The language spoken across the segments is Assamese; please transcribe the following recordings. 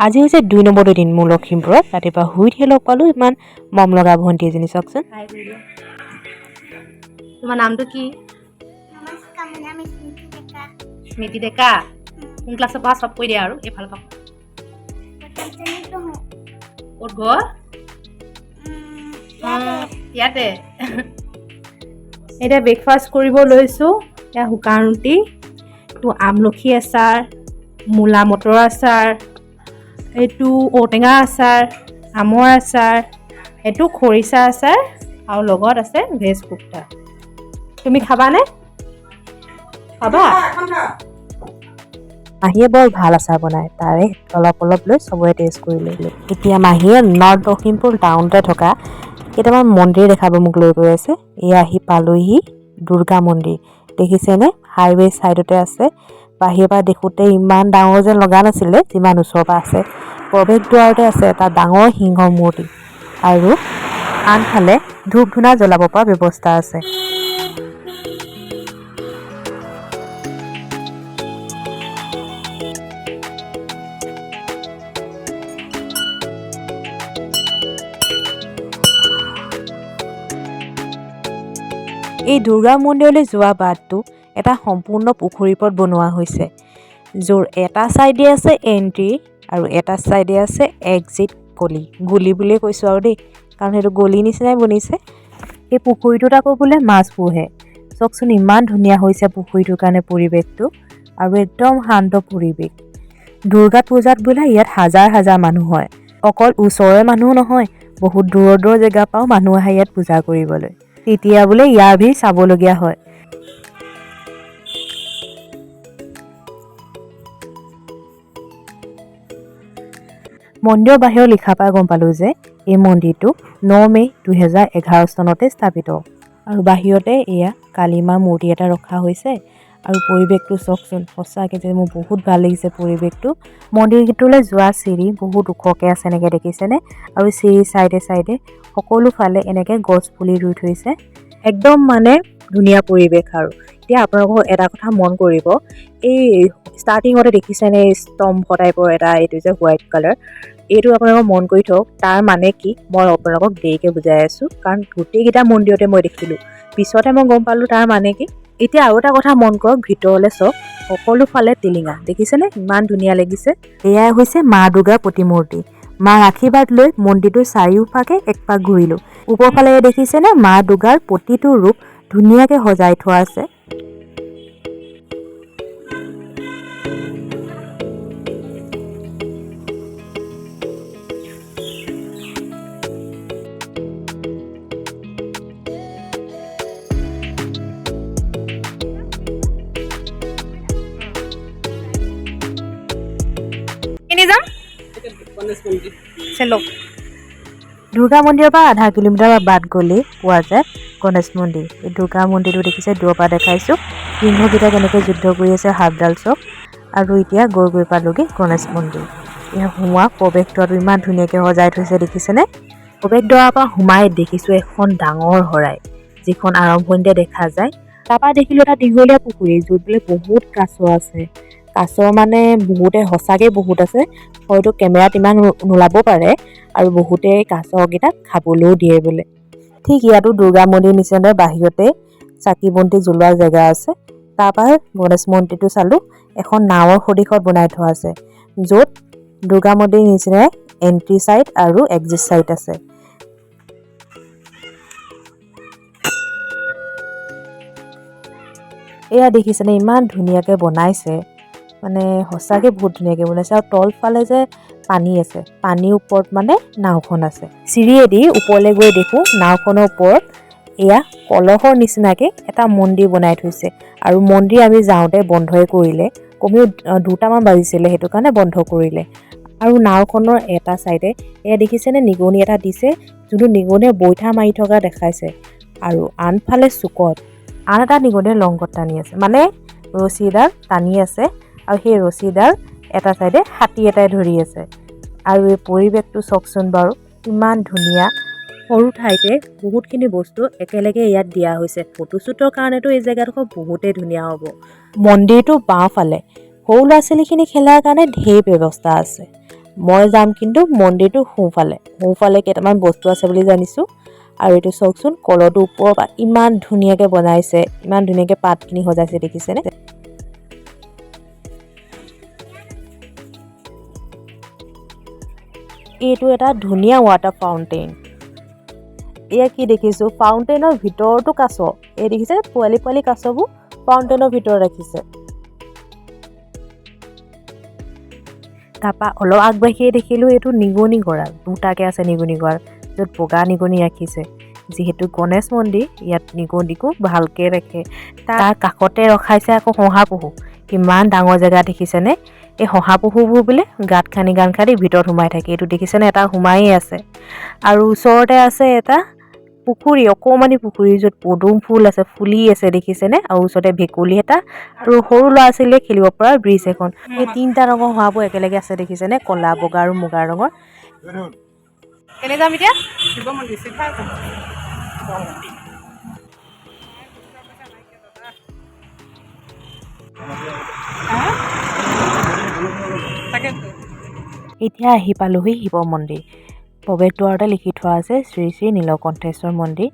আজি হৈছে 2 নম্বৰটো দিন মোৰ লখিমপুৰত। ৰাতিপুৱা শুই উঠিয়ে লগ পালোঁ ইমান মৰম লগা ভণ্টি এজনী, চাওকচোন। হাই কৰি দিয়া। তোমাৰ নামটো কি? নমস্কাৰ, মোৰ নাম স্মৃতি ডেকা। স্মৃতি ডেকা। কোন ক্লাছৰ পৰা, চব কৈ দিয়া আৰু এইফালৰ পৰা। প্ৰথম শ্ৰেণীত পঢ়োঁ। ক'ত ঘৰ? ইয়াতে। ইয়াতে। এতিয়া ব্ৰেকফাষ্ট কৰিব লৈছোঁ। এয়া শুকান ৰুটি, এইটো আমলখি আচাৰ, মূলা মটৰ আচাৰ, এইটো ঔটেঙা আচাৰ, আমৰ আচাৰ, এইটো খৰিচা আচাৰ আৰু লগত আছে ভেজ কোপ্তা। তুমি খাবানে? খাবা? মাহীয়ে বৰ ভাল আচাৰ বনায়। তাৰে অলপ অলপ লৈ চবৰে টেষ্ট কৰিলোঁ। এতিয়া মাহীয়ে নৰ্থ লখিমপুৰ টাউনতে থকা কেইটামান মন্দিৰ দেখাব মোক লৈ গৈ আছে। এয়া আহি পালোহি দুৰ্গা মন্দিৰ। দেখিছেনে, হাইৱে ছাইডতে আছে। বাহিৰৰ পৰা দেখোঁতে ইমান ডাঙৰ যেন লগা নাছিলে, যিমান ওচৰৰ পৰা আছে। প্ৰৱেশ দুৱাৰতে আছে এটা ডাঙৰ সিংহ মূৰ্তি আৰু আনফালে ধূপ ধূনা জ্বলাব পৰা ব্যৱস্থা আছে। এই দুৰ্গা মন্দিৰলৈ যোৱা বাটটো এটা সম্পূৰ্ণ পুখুৰীৰ ওপৰত বনোৱা হৈছে, য'ৰ এটা ছাইডে আছে এণ্ট্ৰি আৰু এটা ছাইডে আছে এক্সিট গলি। গলি বুলিয়ে কৈছোঁ আৰু দেই, কাৰণ সেইটো গলি নিচিনাই বনিছে। এই পুখুৰীটোত আকৌ বোলে মাছ পোহে। চাওকচোন, ইমান ধুনীয়া হৈছে পুখুৰীটোৰ কাৰণে পৰিৱেশটো আৰু একদম শান্ত পৰিৱেশ। দুৰ্গা পূজাত বোলে ইয়াত হাজাৰ হাজাৰ মানুহ হয়। অকল ওচৰৰে মানুহ নহয়, বহুত দূৰৰ দূৰৰ জেগাৰ পৰাও মানুহ আহে ইয়াত পূজা কৰিবলৈ। তেতিয়া বোলে ইয়াৰ ভিৰ চাবলগীয়া হয়। মন্দিৰৰ বাহিৰৰ লিখা পাই গম পালোঁ যে এই মন্দিৰটো 9 মে' 2011 চনতে স্থাপিত। আৰু বাহিৰতে এয়া কালীমাৰ মূৰ্তি এটা ৰখা হৈছে। আৰু পৰিৱেশটো চাওকচোন, সঁচাকৈ যে মোৰ বহুত ভাল লাগিছে পৰিৱেশটো। মন্দিৰটোলৈ যোৱা চিৰি বহুত ওখকৈ আছে এনেকৈ, দেখিছেনে? আৰু চিৰিৰ চাইডে চাইডে সকলো ফালে এনেকৈ গছ পুলি ৰুই থৈছে। একদম মানে ধুনীয়া পৰিৱেশ। আৰু এতিয়া আপোনালোকক এটা কথা মন কৰিব, এই ষ্টাৰ্টিঙতে দেখিছেনে এই স্তম্ভ টাইপৰ এটা, এইটো যে হোৱাইট কালাৰ, এইটো আপোনালোকে মন কৰি থওক। তাৰ মানে কি, মই আপোনালোকক দেৰিকৈ বুজাই আছোঁ, কাৰণ গোটেইকেইটা মন্দিৰতে মই দেখিলোঁ, পিছতে মই গম পালোঁ তাৰ মানে কি। এতিয়া আৰু এটা কথা মন কৰক, ভিতৰলৈ চাওক, সকলো ফালে টিলিঙা দেখিছেনে? ইমান ধুনীয়া লাগিছে। এয়াই হৈছে মা দুৰ্গাৰ প্ৰতিমূৰ্তি। মাৰ আশীৰ্বাদ লৈ মন্দিৰটোৰ চাৰিওপাকে একপাক ঘূৰিলোঁ। ওপৰফালে দেখিছেনে, মা দুৰ্গাৰ প্ৰতিটো ৰূপ ধুনীয়াকৈ সজাই থোৱা আছে। কেনি যাম? চলো। দুৰ্গা মন্দিৰৰ পৰা আধা কিলোমিটাৰ বাট গ'লেই পোৱা যায় গণেশ মন্দিৰ। এই দুৰ্গা মন্দিৰটো দেখিছে, দূৰৰ পৰা দেখাইছোঁ। সিংহকেইটা কেনেকৈ যুদ্ধ কৰি আছে, সাপডাল চাওক। আৰু এতিয়া গৈ গৈ পালোগৈ গণেশ মন্দিৰ। ইয়াৰ সোমোৱা প্ৰৱেশদ্বাৰটো ইমান ধুনীয়াকৈ সজাই থৈছে, দেখিছেনে? প্ৰৱেশদ্বাৰৰ পৰা সোমাই দেখিছোঁ এখন ডাঙৰ শৰাই, যিখন আৰম্ভণিতে দেখা যায়। তাৰপৰা দেখিলোঁ এটা দীঘলীয়া পুখুৰী, য'ত বোলে বহুত কাছ আছে। কাছ মানে বহুতে, সঁচাকৈ বহুত আছে। হয়তো কেমেৰাত ইমান নোলাব পাৰে। আৰু বহুতে কাছকেইটাক খাবলৈও দিয়ে বোলে। ঠিক ইয়াতো দুৰ্গা মন্দিৰ নিচিনা বাহিৰতে চাকি বন্তি জ্বলোৱা জেগা আছে। তাৰপৰা গণেশ মন্দিৰটো চালোঁ। এখন নাৱৰ সদৃশত বনাই থোৱা আছে, য'ত দুৰ্গা মন্দিৰ নিচিনাই এণ্ট্ৰি ছাইড আৰু এক্সিট ছাইড আছে। এয়া দেখিছেনে, ইমান ধুনীয়াকৈ বনাইছে, মানে সঁচাকৈ বহুত ধুনীয়াকৈ বনাইছে। আৰু তলফালে যে পানী আছে, পানীৰ ওপৰত মানে নাওখন আছে। চিৰিয়েদি ওপৰলৈ গৈ দেখোঁ নাওখনৰ ওপৰত এয়া কলহৰ নিচিনাকৈ এটা মন্দিৰ বনাই থৈছে। আৰু মন্দিৰ আমি যাওঁতে বন্ধই কৰিলে, কমেও 2টামান বাজিছিলে, সেইটো কাৰণে বন্ধ কৰিলে। আৰু নাওখনৰ এটা ছাইডে এয়া দেখিছেনে, নিগনি এটা দিছে, যোনটো নিগনিয়ে বৈঠা মাৰি থকা দেখাইছে। আৰু আনফালে চুকত আন এটা নিগনিয়ে লংগত টানি আছে, মানে ৰছীডাল টানি আছে। আৰু সেই ৰছীডাল এটা ছাইডে হাতী এটাই ধৰি আছে। আৰু এই পৰিৱেশটো চাওকচোন বাৰু, ইমান ধুনীয়া। সৰু ঠাইতে বহুতখিনি বস্তু একেলগে ইয়াত দিয়া হৈছে। ফটোশ্বুটৰ কাৰণেতো এই জেগাডোখৰ বহুতেই ধুনীয়া হ'ব। মন্দিৰটোৰ বাওঁফালে সৰু ল'ৰা ছোৱালীখিনি খেলাৰ কাৰণে ঢেৰ ব্যৱস্থা আছে। মই যাম কিন্তু মন্দিৰটোৰ সোঁফালে। সোঁফালে কেইটামান বস্তু আছে বুলি জানিছোঁ। আৰু এইটো চাওকচোন, কলহটো ওপৰৰ পৰা ইমান ধুনীয়াকৈ বনাইছে, ইমান ধুনীয়াকৈ পাতখিনি সজাইছে, দেখিছেনে? এইটো এটা ধুনীয়া ৱাটাৰ ফাউণ্টেইন। এয়া কি দেখিছোঁ, ফাউণ্টেইনৰ ভিতৰতো কাছ। এই দেখিছে, পোৱালি পোৱালি কাছবোৰ ফাউণ্টেইনৰ ভিতৰত ৰাখিছে। তাৰপৰা অলপ আগবাঢ়িয়ে দেখিলোঁ এইটো নিগনি গঁৰাল। দুটাকৈ আছে নিগনি গঁৰাল, য'ত বগা নিগনি ৰাখিছে। যিহেতু গণেশ মন্দিৰ, ইয়াত নিগনিকো ভালকৈ ৰাখে। তাৰ কাষতে ৰখাইছে আকৌ শহাপহু। কিমান ডাঙৰ জেগা দেখিছেনে? এই শহাপহুবোৰ বোলে গাঁত খান্দি গাঁত খান্দি ভিতৰত সোমাই থাকে। এইটো দেখিছেনে, এটা সোমায়েই আছে। আৰু ওচৰতে আছে এটা পুখুৰী, অকণমানি পুখুৰী, য'ত পদুম ফুল আছে, ফুলি আছে, দেখিছেনে? আৰু ওচৰতে ভেকুলী এটা আৰু সৰু ল'ৰা ছোৱালীয়ে খেলিব পৰা ব্ৰিজ এখন। এই তিনিটা ৰঙৰ শহাপহু একেলগে আছে, দেখিছেনে? ক'লা, বগা আৰু মুগা ৰঙৰ। কেনে যাম এতিয়া? শিৱ মন্দিৰ চিধা যাম। হা? তাকেতো। এতিয়া আহি পালোহি শিৱ মন্দিৰ। প্ৰৱেশদ্বাৰতে লিখি থোৱা আছে শ্ৰী শ্ৰী নীলকণ্ঠেশ্বৰ মন্দিৰ।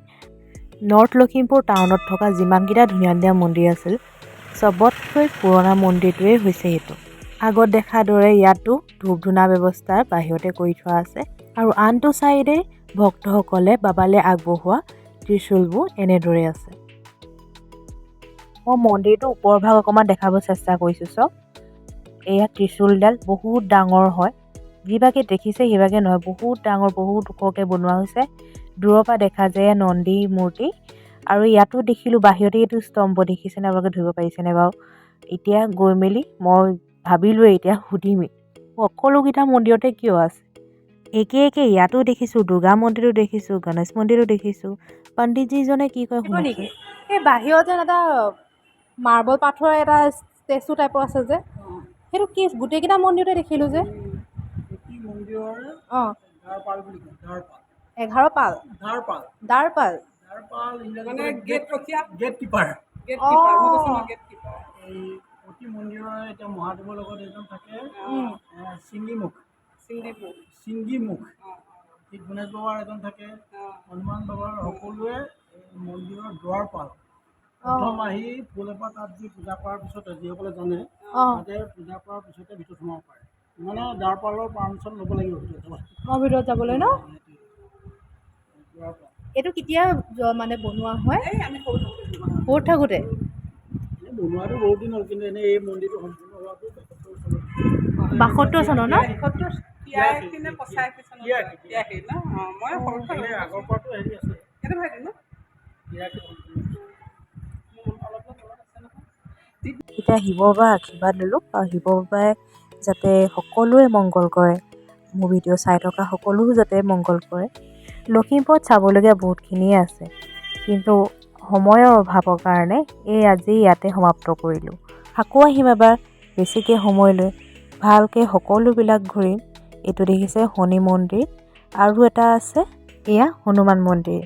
নৰ্থ লখিমপুৰ টাউনত থকা যিমানকেইটা ধুনীয়া ধুনীয়া মন্দিৰ আছিল, চবতকৈ পুৰণা মন্দিৰটোৱেই হৈছে এইটো। আগত দেখাৰ দৰে ইয়াতো ধূপ ধূনা ব্যৱস্থা বাহিৰতে কৰি থোৱা আছে। আৰু আনটো ছাইডে ভক্তসকলে বাবালৈ আগবঢ়োৱা ত্ৰিশূলবোৰ এনেদৰে আছে। মই মন্দিৰটোৰ ওপৰ ভাগ অকণমান দেখাব চেষ্টা কৰিছোঁ, চাওক। এয়া ত্ৰিশূলডাল বহুত ডাঙৰ হয়। যিভাগে দেখিছে সেইভাগে নহয়, বহুত ডাঙৰ, বহুত ওখকৈ বনোৱা হৈছে। দূৰৰ পৰা দেখা যায় এয়া নন্দী মূৰ্তি। আৰু ইয়াতো দেখিলোঁ বাহিৰতে এইটো স্তম্ভ, দেখিছেনে আপোনালোকে, ধৰিব পাৰিছেনে বাৰু? এতিয়া গৈ মেলি মই ভাবিলোৱে এতিয়া সুধিমেই, সকলোকেইটা মন্দিৰতে কিয় আছে একে একে? ইয়াতো দেখিছোঁ, দুৰ্গা মন্দিৰতো দেখিছোঁ, গণেশ মন্দিৰতো দেখিছোঁ। পণ্ডিতজীজনে কি কয় দিব নেকি? শুনকচোন। এই বাহিৰত যেন এটা মাৰ্বল পাথৰৰ এটা ষ্টেচু টাইপৰ আছে যে, সেইটো কি? গোটেইকেইটা মন্দিৰতে দেখিলোঁ যে। প্ৰতি মন্দিৰৰ দ্বাৰপাল বুলি কয়, দ্বাৰপাল। 11 পাল। দ্বাৰপাল। দ্বাৰপাল। দ্বাৰপাল ইংৰাজীত মানে গেট ৰখীয়া। Gate keeper. গেট কিপাৰ, মই কৈছোঁ ন, গেট কিপাৰ। এই প্ৰতি মন্দিৰৰ এতিয়া মহাদেৱৰ লগত এজন থাকে, চিংগিমুখ। চিংগিপুৰ। চিংগিমুখ। ঠিক গণেশ বাবাৰ এজন থাকে, হনুমান বাবাৰ, সকলোৱে এই মন্দিৰৰ দ্বাৰপাল। প্ৰথম আহি ফুল এপাহ তাত দি পূজা কৰাৰ পিছতে, যিসকলে জানে, তাতে পূজা কৰাৰ পিছতে ভিতৰত সোমাব পাৰে। মানে দ্বাৰপালৰ পাৰ্মিশ্যন ল'ব লাগিব ভিতৰত যাব। অঁ, ভিতৰত যাবলৈ ন? দ্বাৰপাল। এইটো কেতিয়া মানে বনোৱা হয়? এই আমি সৰু থাকোঁতে বনোৱা। সৰু থাকোঁতে। এনেই বনোৱাটো বহুত দিন হ'ল, কিন্তু এনেই এই মন্দিৰটো সম্পূৰ্ণ হোৱাটো 72 চনত। 72 চনত ন? 71, 83 নে 85 চনত? 83। 83 ন? অঁ, মই সৰু এনেই থাকোঁতে। আগৰ পৰাতো হেৰি আছে। এইটো ভাইটি ন? 83 সম্পূৰ্ণ হৈছে। মোৰ অলপ অলপ মনত আছে নহয়। এতিয়া শিৱ বাবাৰ আশীৰ্বাদ ল'লোঁ আৰু শিৱ বাবাই যাতে সকলোৰে মংগল কৰে, মোৰ ভিডিঅ' চাই থকা সকলো যাতে মংগল কৰে। লখিমপুৰত চাবলগীয়া বহুতখিনিয়ে আছে, কিন্তু সময়ৰ অভাৱৰ কাৰণে এই আজি ইয়াতে সমাপ্ত কৰিলোঁ। আকৌ আহিম এবাৰ বেছিকৈ সময় লৈ, ভালকৈ সকলোবিলাক ঘূৰিম। এইটো দেখিছে শনি মন্দিৰ আৰু এটা আছে এয়া হনুমান মন্দিৰ।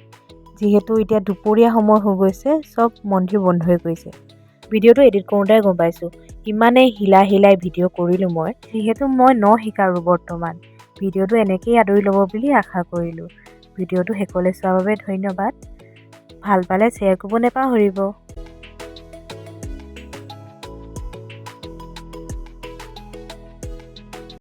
যিহেতু এতিয়া দুপৰীয়া সময় হৈ গৈছে, চব মন্দিৰ বন্ধ হৈ গৈছে। ভিডিঅ'টো এডিট কৰোঁতে গম পাইছোঁ, ইমানেই হিলাই হিলাই ভিডিঅ' কৰিলোঁ মই। যিহেতু মই ন শিকাৰু বৰ্তমান, ভিডিঅ'টো এনেকেই আদৰি ল'ব বুলি আশা কৰিলোঁ। ভিডিঅ'টো শেষলৈ চোৱাৰ বাবে ধন্যবাদ। ভাল পালে শ্বেয়াৰ কৰিব নাপাহৰিব।